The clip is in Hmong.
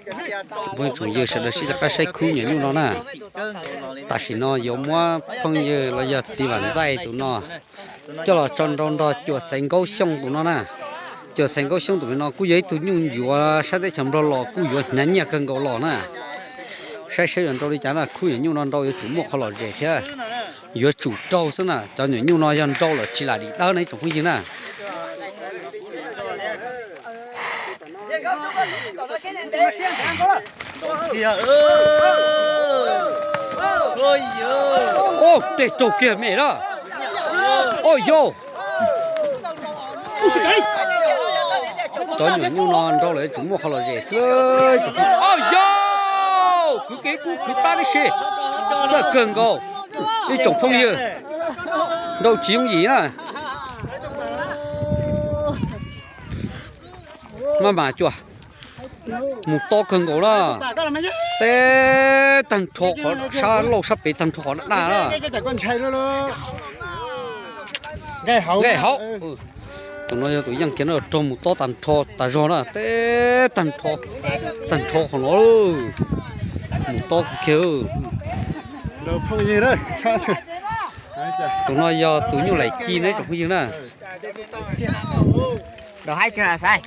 Phooj ywg sawv daws sib rov qab saib khub nyuam nyuj no na. Tam sim no yuav muab phooj ywg los yog txiv Vam Ntxaij tus no coj los tso nrau nrog cuas Xaiv Nkaub Xyooj tus no na. Cuas Xaiv Nkaub Xyooj tus no kuj yog ib tug nyuj yuav sab teb chaws Nplog los kuj yuav hnyav nyiaj kawg nkaus los na. Saib saib yuav nrau li cas na, khub nyuam nyuj no nrau yuav tsum muaj qhov lom zem thiab. Yuav tsum raug xwb na, cov nyuam nyuj no yog nrau lawm tsis lam dim dawb na ib tsoom phooj ywg na. Oj, tej raug kiag me na. Oj yau, cov nyuam nyuj no nrau lawm yuav tsum muaj qhov lom zem xwb. Oj yau, kwv kev kub kwv plab tib si, txawj kawg nkaus ib tsoom phooj ywg. Nrau tsis yooj yim na. Maj mam cuam, mus tob kawg nkaus na. Teb tag nrho qhov sab laug sab pem tag nrho qhov daj na. Nqaij hauv, tus no yog tus yeej kiag na, raug mus tob tag nrho tas zog na, teb tag nrho, tag nrho qhov no, mus tob kiag. Tus no yog tus nyuj laim ci na ib tsoom phooj ywg na. Rau haib kawg xaiv.